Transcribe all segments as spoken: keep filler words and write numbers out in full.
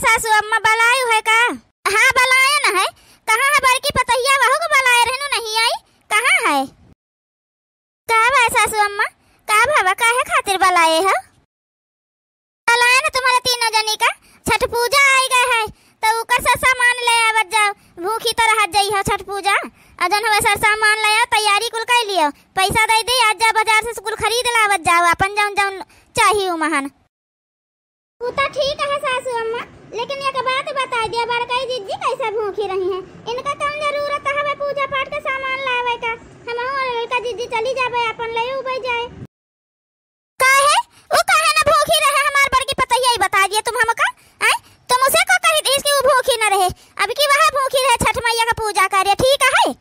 सासू अम्मा बलायु है का? हाँ, बलायन है। कहाँ है बड़की पतोहिया? वहू को बलाए रहनु, नहीं आई। कहाँ है? का बा सासू अम्मा? का भवा, काहे खातिर बलाए हो? बलाए न तुम्हारे तीनों जनी का, छठ पूजा आई गए है, तो उकर से सामान ले आवत जाओ। भूखी तो रहत जइहो छठ पूजा। आ जौन हवे सर सामान ले आओ, तैयारी कुल कर लियो, पैसा दे दे, आज जाओ बाजार से कुल खरीद लावत जाओ, अपन जौन जौन चाहिए उ महन। उ तो ठीक है सासू अम्मा, लेकिन एक बात बताइ दिया, बड़काई जिज्जी कैसे भूखी रही हैं? इनका कौन जरूरत हवे पूजा पाठ के सामान लावे का? हमहू और लड़का जिज्जी चली जाबे, अपन ले उबे जाए। काहे? उ काहे ना भूखी रहे हमार बड़की पतोहिया, ई बताइ दिया तुम हमका? आय? तुम उसे को कही थी कि उ भूखी ना रहे, अब की वह भूखी रहे, छठ मैया का पूजा करे, ठीक है?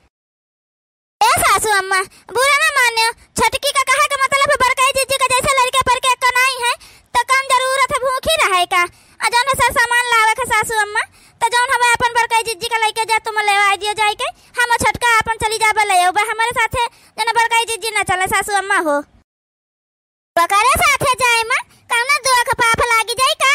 ए सासू अम्मा, बुरा ना मानियो, छोटकी का कहे का मतलब है बड़काई जिज्जी का जैसे लड़के पर के कनाई है, तो कौन जरूरत है भूखी रहे का? आ जौन है सर सामान लावे का सासू अम्मा, तो जौन हवे अपन बड़काई जिज्जी का लइके जा, तुम लेवा दियो जाए के, हम छोटका अपन चली जाबे ले आउबे हमारे साथे, जौन बड़काई जिज्जी ना चले सासू अम्मा हो। ओकरे साथे जाए मा कौनो दुख पाप लागी जाई का?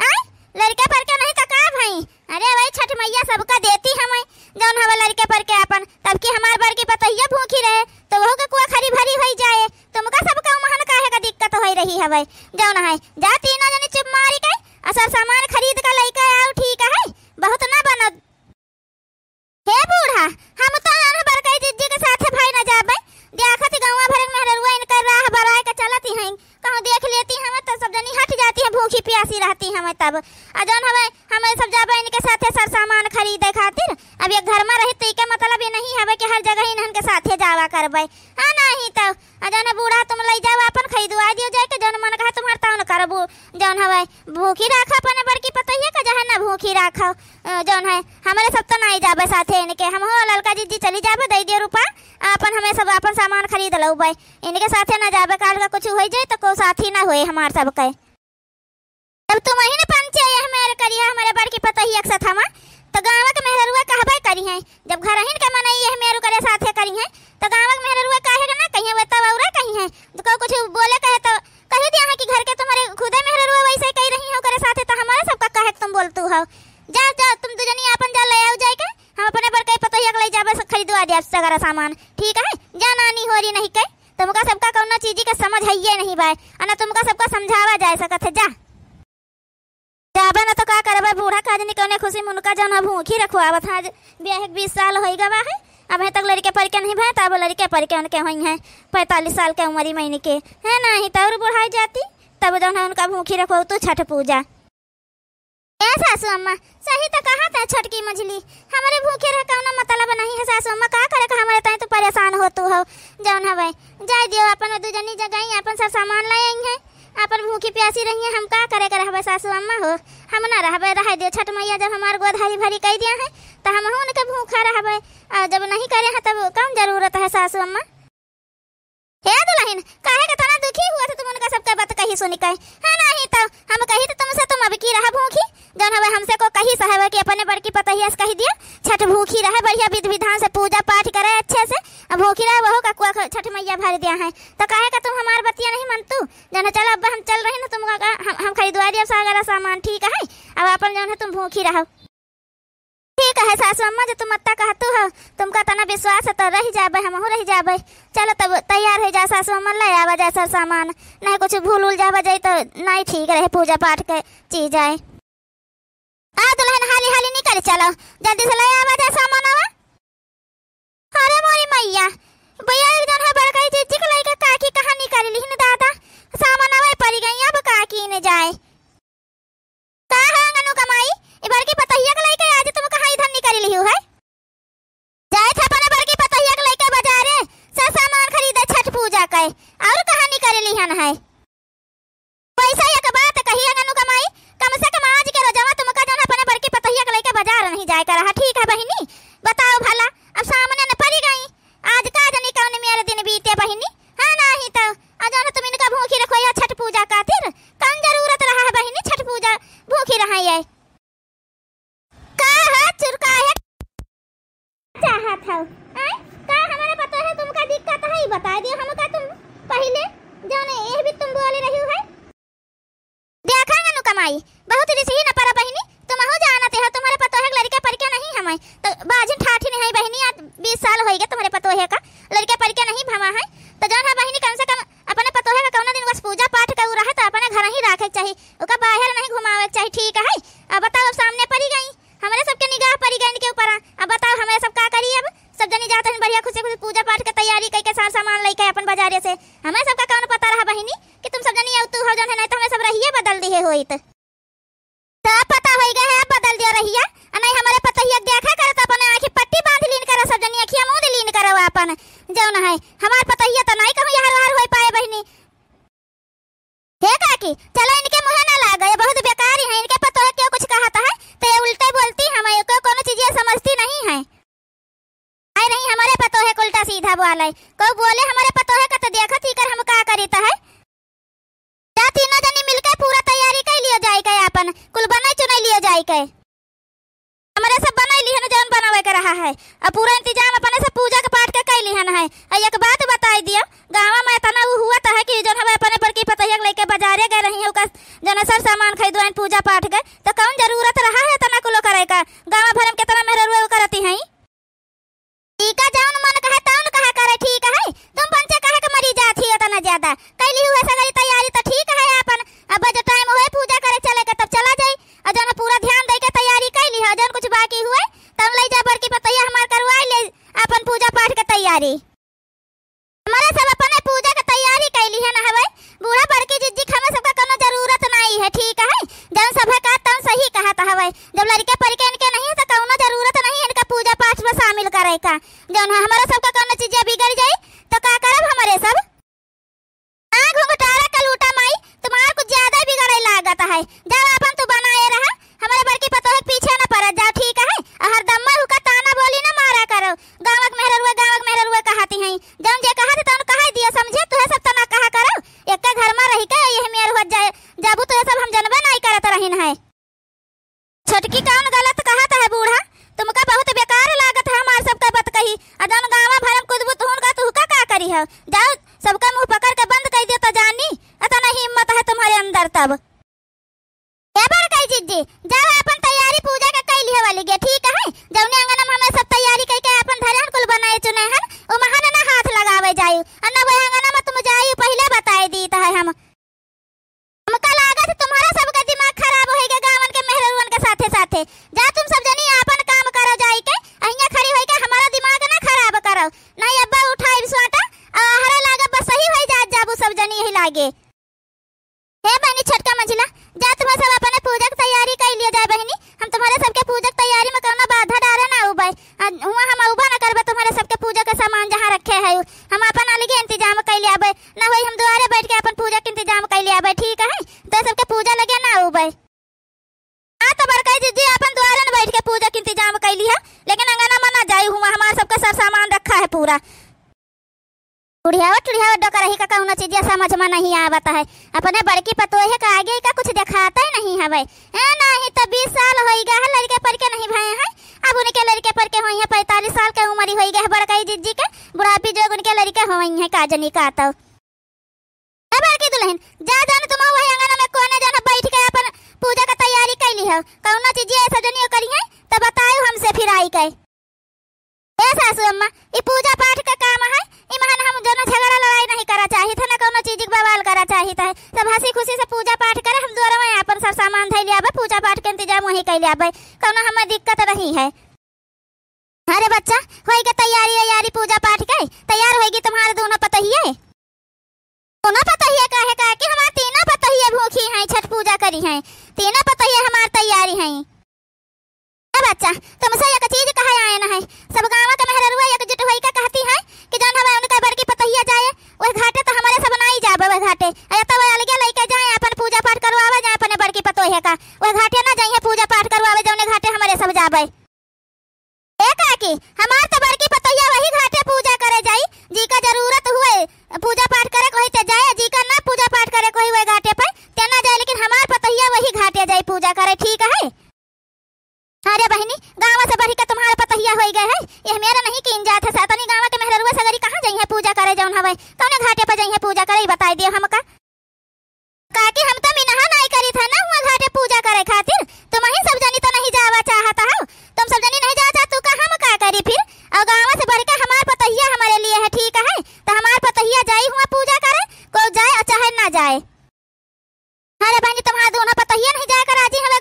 आय? लड़के पर के नहीं तो का भई? अरे वही छठ मैया सबका देती हमें, जौन हवे लड़के पर के अपन, तब की हमार बड़की पतोहिया भूखी रहे, तो वहू के कुआ खरी भरी होई जाए। तुमका सबका उमहन काहे का दिक्कत होई रही हवे? जौन है, जा तीनों जनी चुप मारी के, आ सर सामान खरीद के लइके आओ, ठीक है? बहुत ना बनो। हे बूढ़ा, हम तो जौन है बड़काई जिज्जी के साथे भाई ना जाबे। देखत गौवा भर में मेहररुआ इनकर राह बराए के चलती हैं, कहूँ देख लेती हमें तो सब जनी हट जाती हैं, भूखी प्यासी रहती हमें तब। आ जौन हवे हमें सब जाबे इनके साथे सर सामान खरीदे खातिर। अब ये घर में रही तो इके मतलब ये नहीं हवे कि हर जगह इन्हन के साथे जावा करबे। हाँ, नहीं तो आ जौन है बूढ़ा तुम लई जाओ, अपन खरीदवा दियो जाए के, जौन मन कहे तुम्हार तौन करबू। जौन हवे भूखी राखा अपने बड़की पतोहिया का, चाहे ना भूखी राखो। अ, जौन है हमरे सब तो नहीं जाबे साथे इनके, हम हो ललका जिज्जी चली जाबे, दे दियो रुपया, अपन हमें सब अपन सामान खरीद लउबे। इनके साथे ना जाबे, काल का कुछ होई जाए तो को साथी ना होए हमार सबके। जब तुम ही न पंचे यह मेर करिया हमारे बड़की पतोहिया के साथ हमा, तो गाँव के मेहरुआ कहबे करी हैं। जब घर हिन के मनई यह मेर करे साथे करी हैं, तो गाँव के मेहरुआ काहे के ना कही हैं, वे तब औरे कही हैं। जो को कुछ बोले कहे तो कही दिया है कि घर के तुम्हारे खुदे मेहरुआ वैसे कही रही हैं ओकरे साथे, तो हमारे सबका कहे के तुम बोलतू हो। जा, जा, तुम दू जनी आपन जा ले आओ जाए के, हम अपने बड़काई पतोहिया के ले जाबे से खरीदवा दिया सगरा सामान, ठीक है? जा नानी होरी नहीं के, तुमका सबका कौनो चीजी के समझ है ये नहीं बाय, आ ना तुमका सबका समझावा जाए सकत है। जा। जाबे न तो का करबे, बूढ़ा का जनी कौने खुशी में उनका जौन है भूखी रखवावत है। आज ब्याह के बीस साल होई गवा है, अबहीं तक लड़के पर के नहीं भए, तब लड़के पर के उनके होई हैं पैंतालीस साल के उम्र में इनके, है नहीं तो और बुढ़ाई जाती, तब जौन है उनका भूखी रखवाऊ तू छठ पूजा। ए सासू अम्मा, सही तो कहा था छोटकी मझली, हमारे भूखे रह कौनो मतलब नहीं है सासू अम्मा, का करे का हमारे ताई तो परेशान हो तू हो, जौन हवे जाए दियो अपन दू जनी जगह अपन सब सामान ले आई है। अपन भूखी प्यासी रही है, हम का करे के रहबे सासू अम्मा हो, हम ना रहबे, रह दे छठ मैया जब हमार गोद हरी भरी कह दिया है, तो हम उनके भूखा रहबे, और जब नहीं करे हैं तब कौन जरूरत है सासू अम्मा? हे दुलहिन, काहे के तना दुखी हुआ था तुम उनका सबका बात कही सुनी कहे? हाँ, नहीं तो हम कही तो तुमसे तुम अब की रहा भूखी, जौन हवे हमसे को कही सहबे कि अपने बड़की पतोहिया से कही दिया, छठ भूखी रहे, बढ़िया विधि विधान से पूजा पाठ करे अच्छे से, अब भूखी रहे, वहू का कुआ ख-, छठ मैया भर दिया है, तो काहे का तुम हमार बतिया नहीं मनतू? जौन है, चलो, अब हम चल रही ना, तुमका का, हम, हम खरीदवा दिया सागरा सामान, ठीक है? अब अपन जौन है, तुम भूखी रहो। ठीक है सासू अम्मा, जो तुम अत्ता कहतू हो, तुमका तना विश्वास है, तो रह जाबे, हमहू रह जाबे। चलो, तब तैयार हो जा सासू अम्मा, ले आवा जाए सर सामान, नहीं कुछ भूल उल जावा जाए, तो नहीं ठीक रहे पूजा पाठ के चीज आए। आ दुलहिन, हाली हाली निकल चलो, जल्दी से ले आवा जाए सामान आवा। अरे मोरी मैया, भैया एक जन है बड़काई जिज्जी के लइके काकी कहाँ निकाल लिहिन दादा, सामान आवे पड़ी गई, अब काकी ने जाए। का है अंगनू कमाई, ई बड़की पतोहिया के लइके आज तुम कहाँ इधर निकाल लिहू है? जाए थे अपने बड़की पतोहिया के लइके बाजारे, सब सामान खरीदे छठ पूजा के, और कहाँ निकाल लिहन है? वैसे एक बात कही अंगनू कमाई, कम से कम आज के रोजवा तुमका जौन अपने बड़की पतोहिया के लइके बाजार नहीं जाए का रहा, ठीक है बहिनी? बताओ भला, अब सामने न पड़ी गई, आज का जनी कौन मेरे दिन बीते बहिनी? हाँ, नहीं तो, आ जौन तुम इनका भूखी रखो या छठ पूजा खातिर, कौन जरूरत रहा है बहिनी छठ पूजा भूखी रहा ये? का है चुरकाहे चाहत हो? आय? का हमारे पता है तुमका दिक्कत है, ई बताइ दियो हमका तुम पहिले, जौन एह भी तुम बोले रही है। देखा अंगनू कमाई, बहुत रिसही न परा बहिनी, तुम अरे ठीक है, अब बताओ, अब सामने पड़ी गई, हमरे सबके निगाह पड़ी गई इनके ऊपर। अब बताओ, हमरे सब का करी? अब सब जनी जात हन बढ़िया खुशी खुशी पूजा पाठ के तैयारी कइके सार सामान लइके अपन बाजारे से। हमरे सबका कौन पता रहा बहिनी कि तुम सब जनी अउतू हो जौन है, नहीं तो हमरे सब रहिए बदल दिहे होइत। सब पता होई गए है, अब बदल दियो रहिया। आ नहीं हमरे पतोहिया के देखा करत अपने आँखी पट्टी बांध लीन करो, सब जनी अँखिया मूंद लीन करो अपन। जौन है हमार पतोहिया तो नहीं कहूँ यहाँ बाहर होई पाए बहिनी। हे काकी, चलो इनके मुँहे ना लागे, ये बहुत बेकार ही है। इनके पतोह क्यों कुछ कहत है तो ये उल्टे बोलती हैं, ये क्यों कोनो चीज ये समझती नहीं है। आए रही हमारे पतोहे के उल्टा सीधा बोले, को बोले हमारे पतोहे का तो देखत ही कर हम का करीत है। जा तीनों जनी मिलके पूरा तैयारी कर लियो जाए के, अपन कुल बनाई चुनाई लियो जाए के। हमरे सब बनाई लिहन जौन बनावे के रहा है, अब पूरा इंतजाम अपने सब पूजा के पाठ के कर लिहन है। आ एक बात बताई दियो, गाँव में इतना उ हुआ तो है कि जौन हमें अपने बड़की पतोहिया के लेके बाजारे गए रही है, ओकर जौन सर सामान खरीदो आइन पूजा पाठ के, तो कौन जरूरत रहा है इतना कुलो करे का? गाँव भर में कितना मेहररुआ करती हैं। ठीक है, जौन मन कहे तौन कहा करे, ठीक है। तुम पंचे कहे के मरी जात ही इतना ज्यादा। कैली हुए सगरी तैयारी तो ठीक है, अपन अब जो टाइम होए पूजा करे चले के तब चला जाई। और जौन पूरा ध्यान दे के तैयारी कैली है, जौन कुछ बाकी हुए तौन ले जा बड़की पतोहिया हमार करवाई ले अपन पूजा पाठ के तैयारी। हमारे सब अपने पूजा के तैयारी कैली है ना हवे। बूढ़ा बड़की जिज्जी के हमें सबका कोनो जरूरत नहीं है, ठीक है। जौन सब है का तौन सही कहत हवे। जब लड़के परिके इनके नहीं है तो कौनो जरूरत नहीं है इनका पूजा पाठ में शामिल करे का। जौन है हमारे सबका कोनो चीजें बिगड़ जाई तो का करब हमारे सब? आ घुंघटारा कलूटा माई, तुम्हार कुछ ज्यादा ही बिगड़े लागत है। जब अपन तू बनाए रहा, हमारे बड़की पतोह के पीछे न पड़त जाओ, ठीक है? और हरदम्मा हुका ताना बोली न मारा करो। गाँव के मेहररुआ, गाँव के मेहररुआ कहती हैं। जौन जे कहत तौन कह दिया, समझे? तुहे सब तना कहा करो। एक घर में रही के यह मेर हो जाए, जाबू तो ये सब हम जनबे नहीं करत रहिन है। छोटकी कौन गलत कहत है बूढ़ा? तुमका बहुत बेकार लागत है हमार सबका बात कही। आ जौन गाँव भर में कुदबू तुहुन का तुहका का करी है? जाओ सबका मुँह पकड़ के बंद कर दियो तो जानी, इतना हिम्मत है तुम्हारे अंदर तब। ए बड़कई जिज्जी, जाओ अपन तैयारी पूजा के कई लिहे वाली गे, ठीक है? जौने अंगना में हमें सब तैयारी कई के अपन धरे हन कुल बनाए चुने हन, उ महान ना हाथ लगावे जायु। आ ना वह अंगना में तुम जायु, पहिले बताए दीत है हम। हमका लागत तुम्हारा सबका दिमाग खराब होई गे गाँवन के मेहररुअन के साथे साथे। जा तुम सब जनी आपन काम करो जाई के, अहिया खड़ी होई के हमारा दिमाग ना खराब करो। नहीं अब्बा उठाई स्वाटा, आ हरे लागत बस सही होई जात जाबू सब जनी यही लागे। हे बहिनी छोटका मंझिला, जा तुम्हें सब अपने पूजा के तैयारी कई लियो जाए बहिनी। हम तुम्हारे सबके पूजा के तैयारी में कौनो बाधा डारे ना उबे। आ हुआं हम उबा ना करबे तुम्हारे सबके पूजा के सामान जहाँ रखे है उ। हम अपन अलगे इंतजाम कई ले आबे। ना होई हम दुआरे बैठ के अपन पूजा के इंतजाम कई ले आबे, ठीक है? तो सबके पूजा लगे ना उबे। हाँ तो बड़कई जिज्जी अपन दुआरे न बैठ के पूजा के इंतजाम कई लिहा, लेकिन अंगना में ना जाई हुआं, हमार सबके सब सामान रखा है पूरा। टुढ़ियावत टुढ़ियावत डोकरही का कौनो चीजिया समझ में नहीं आवत है। अपने बड़की पतोहे का आगे का कुछ देखाता ही नहीं हवे। ए, नहीं तो बीस साल होई गया है लड़के पर के नहीं भए हैं। अब उनके लड़के पर के होई हैं पैंतालीस साल के उम्र ही होई गया है बड़कई जिज्जी के। बुढ़ापी जोग उनके लड़के होई हैं का जनी का तो। ए बड़की दुल्हन, जा जान तुम वही अंगना में कोने जान बैठ के अपन पूजा का तैयारी कई लिहो। कौनो चीजिया ऐसा जनी करी है तो बतायो हमसे फिर आई के। ए सासू अम्मा, ई पूजा पाठ का काम है, ई महान हम जौन झगड़ा लड़ाई नहीं करा चाहित है, ना कौनो चीज के बवाल करा चाहित है। सब हँसी खुशी से पूजा पाठ करे, हम दुआरवा में आपन सब सामान धई ले आबे, पूजा पाठ के इंतजाम वहीं कई ले आबे, कौनो हमें दिक्कत नहीं है। अरे बच्चा, होई के तैयारी वैयारी पूजा पाठ के, तैयार होई गी तुम्हारे दोनों पतोहिए? दोनों पतोहिए काहे, काहे कि हमार तीनों पतोहिए भूखी हैं, छठ पूजा करी हैं, तीनों पतोहिए हमार तैयारी हैं। ए बच्चा, तुमसे एक चीज कहे आए न है। सब गाँव के मेहररुआ एकजुट होई के कहती हैं कि जौन हवे उनका बड़की पतोहिया जाए, वह घाटे तो हमारे सब नाई जाबे, वह घाटे। या तो वह अलगे लइके जाए, अपन पूजा पाठ करवावे जाए अपने बड़की पतोहिया का। वह घाटे ना जाइए पूजा पाठ करवावे, जौने घाटे हमारे सब जाबे। ए काकी, हमार तो बड़की पतोहिया वही घाटे पूजा करे जाई, जी का जरूरत हुए पूजा पाठ करे कोई ते जाए, जी का ना पूजा पाठ करे कोई वह घाटे पे, ते ना जाए, लेकिन हमार पतोहिया वही घाटे जाई पूजा करे, ठीक है? अरे बहिनी, गाँव से बढ़ी के तुम्हारे पतोहिया होई गए है, यह मेरा नहीं कीन जात है। सतनी गाँव के मेहररुआ सगरी कहाँ जाई है पूजा करे, जौन हवे कौने घाटे पर जाई है पूजा करे, ई बताई दियो हमका। काकी, हम तो मिनहा नहीं करी था ना हुआ घाटे पूजा करे खातिर, तुम ही सब जनी तो नहीं जावा चाहत हो, तुम सब जनी नहीं जावा चाहत, तू का हम का करी फिर? और गाँव से बढ़ के हमार पतोहिया हमारे लिए है, ठीक है, तो हमार पतोहिया जाई हुआ पूजा करे, को जाए और चाहे ना जाए। अरे बहनी, तुम्हार दोनों पतोहिया नहीं जाए का राजी हवे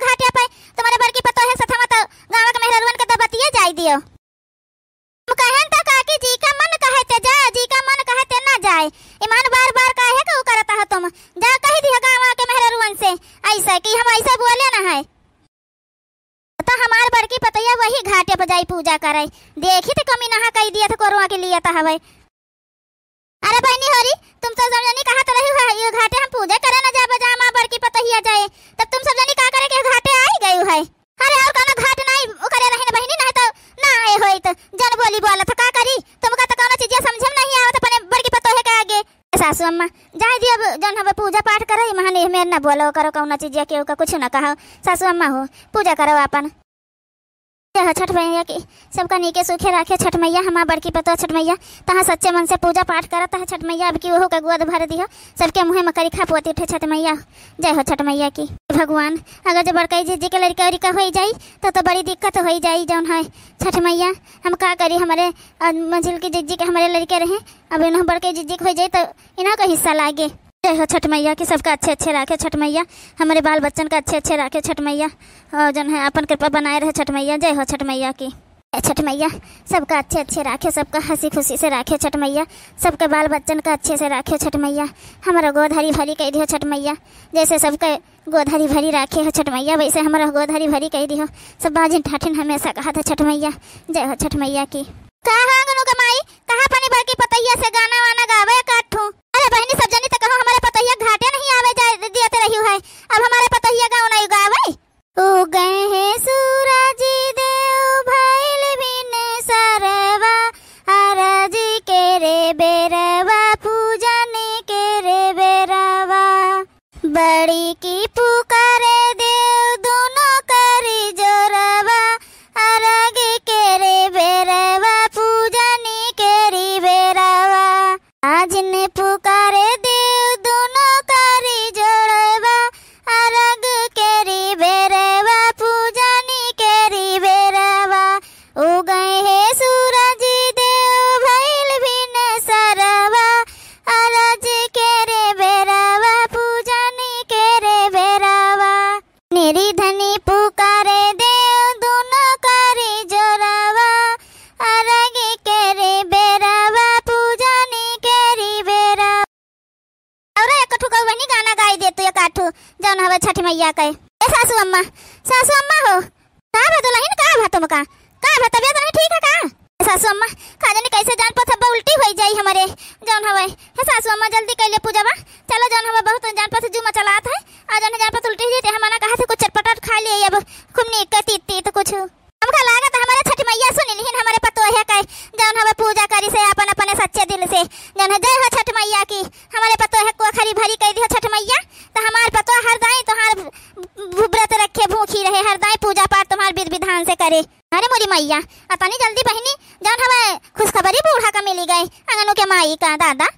ही घाटे पर जाई पूजा करे। देखी त कमी नहा कई दिया था कोरवा के लिए त हवे। अरे बहिनी होरी, तुम तो सब जनी कहत रही हो, ये घाटे हम पूजा करे न जाबे जा माँ बड़की पतोहिया जाए, तब तुम सब जनी का करे के घाटे आई गई है? अरे और कौनो घाट नहीं ओकरे रही न बहिनी, नहीं तो ना आए होई तो जन बोली बोलत का करी, तुमका तो कौनो चीजिया समझे में नहीं आवत अपने बड़की पतोहे के आगे। सासू अम्मा, जाए दियो, अब जौन हवे पूजा पाठ करे, महान एहमेर ना बोलो करो, कौनो चीजिया केहू का कुछ ना कहो। सासू अम्मा हो, पूजा करो आपन। जय हो छठ मैया की, सबका नीके सूखे राखे छठ मैया। हमार बड़की पतोह छठ मैया, तहाँ सच्चे मन से पूजा पाठ करत है छठ मैया, अब की ओहू का गोद भर दिहो, सबके मुँहे में करिखा पोत उठे छठ मैया। जय हो छठ मैया की। भगवान, अगर जो बड़कई जिज्जी के लड़का उड़का होई जाई, तो, तो बड़ी दिक्कत होई जाई जौन है छठ मैया। हम का करी, हमारे, अ, मंझिल की जिज्जी के हमारे लड़के रहे, अब इन्हें बड़कई जिज्जी के होई जाई तो इन्हें का हिस्सा लागे। जय हो छठ मैया की, सबका अच्छे अच्छे राखे छठ मैया, हमारे बाल बच्चन का अच्छे अच्छे राखे छठ मैया, और जौन है अपन कृपा बनाए रहे छठ मैया। जय हो छठ मैया की। ए छठ मैया, सबका अच्छे अच्छे राखे, सबका हँसी खुशी से राखे छठ मैया, सबके बाल बच्चन का अच्छे से राखे छठ मैया, हमारा गोद हरी भरी कई दियो छठ मैया, जैसे सबके गोद हरी भरी राखे हो छठ मैया, वैसे हमारा गोद हरी भरी कई दियो, सब बाझिन ठाठिन हमेशा कहत है छठ मैया। जय हो छठ मैया की। का हो अंगनू के माई, कहाँ अपनी बड़की पतोहिया से गाना वाना गावे काठू? अरे बहिनी, सब जनी तो कहो हमारे पतोहिया घाटे नहीं आवे जाए दियत रही है, अब हमारे पतोहिया गाँव नहीं गावे। उगए हैं सूरज देव भइल भिनसरवा, अरज के रे बेरवा, पूजन के रे बेरवा। बड़ी की पुकारे देव दुनो करी जोरवा, अरग के रे बेरवा, पूजन के रे बेरवा। आजिन पुकारे देव दुनो करी जोड़वा, अरग के री बेरवा, पूजनी के री बेरवा। उगए हे सूरज देव भइल भिनसरवा, अरज के रे बेरवा, पूजनी के रे बेरवा। निरिधनी पुकारे देव दुनो करी जोरवा, अरग के रे बेरवा, पूजनी के री बेरवा। और एक ठो गौवनी गाना गाई दे तू, एक आठो, जौन हवे छठ मैया के। ए सासू अम्मा, सासू अम्मा हो, का भा दुलहिन, का भा तुमका? का भा, तबियत नहीं ठीक है का? ए सासू अम्मा, का जानी कैसे जान पत हब्बा उल्टी होई जाई हमरे, जौन हवे। हे सासू अम्मा, जल्दी कैले पूजवा, चलो, जौन हवे बहुत जान पत जुमा चलात है, आ जौन जान पत उल्टी हो जाई, ते हम मना कहा थे कुछ चटपटाट खा लिए, अब खूब नीक के तीत तीत कुछ। हमका लागत हमारे छठ मैया सुन लिहिन हमारे पतोहे के, जौन हवे पूजा करी से अपन अपने सच्चे दिल से, जौन है जय हो छठ मैया की। हमारे पतोहे को खरी भरी कह दियो छठ मैया, तो हमार पतोह हर दाई तोहार व्रत रखे भूखी रहे, हर दाई पूजा पाठ तुम्हार विधि विधान से करे। अरे मोरी मैया, अतनी जल्दी बहिनी, जौन हवे खुशखबरी बूढ़ा का मिली गए, अंगनू के माई का दादा।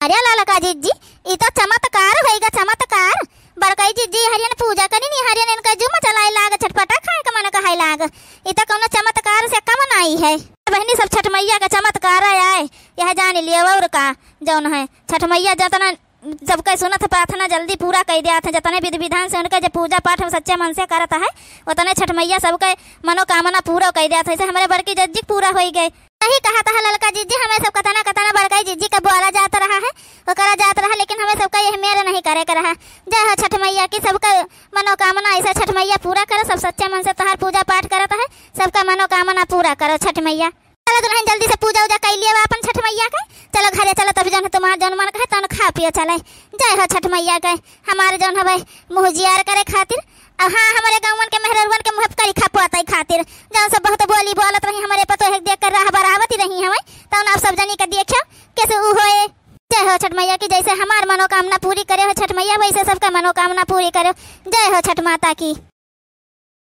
अरे ललका जिज्जी, ई तो चमत्कार होइगा, चमत्कार। बड़कई जिज्जी हरियन पूजा करी नी, हरियन इनका जुम चलाए लाग, चटपटा खाए का मन कहाए लाग। ई तो कौनो चमत्कार से कम नाई है। बहिनी सब छठ मैया का चमत्कार आए, यह जान लियो और का, जौन है छठ मैया जतना सबके सुनत है प्रार्थना जल्दी पूरा कई देत है, जतने विधि विधान से उनके जे पूजा पाठ हम सच्चे मन से करत है, उतने छठ मैया सबके मनोकामना पूरा कई देत है। से हमरे बड़की जिज्जी के पूरा होई गए। यही कहा था ललका जिज्जी, हमें सब कतना कतना बड़कई जिज्जी का बोला जात रहा है, वो करा जात रहा, लेकिन हमें सबका यह मेर नहीं करे के रहा। जय हो छठ मैया की, सबका मनोकामना ऐसा छठ मैया पूरा करो, सब सच्चे मन से तोहार पूजा पाठ करत है, सबका मनोकामना पूरा करो छठ मैया। चलो दुलहिन जल्दी से पूजा उजा कई लियो अपन छठ मैया के, चलो घरे चलो, तभी जौन तुम्हार जौन मन कहे तौन खा पियो चले। जय हो छठ मैया के, हमारे जौन हवे मुँह जियार करे खातिर, और हाँ, हमारे गाँवन के मेहररुअन के मुँह करी खा पोतई खातिर, जौन सब बहुत बोली बोलत रही हमारे पतोहे के देख कर राह बरावत ही रही हवे, तौन आप सब जनी के देखियो कैसे ऊ होए। जय हो छठ मैया की, जैसे हमार मनोकामना पूरी करे हो छठ मैया, वैसे सबका मनोकामना पूरी करो। जय हो छठ माता की।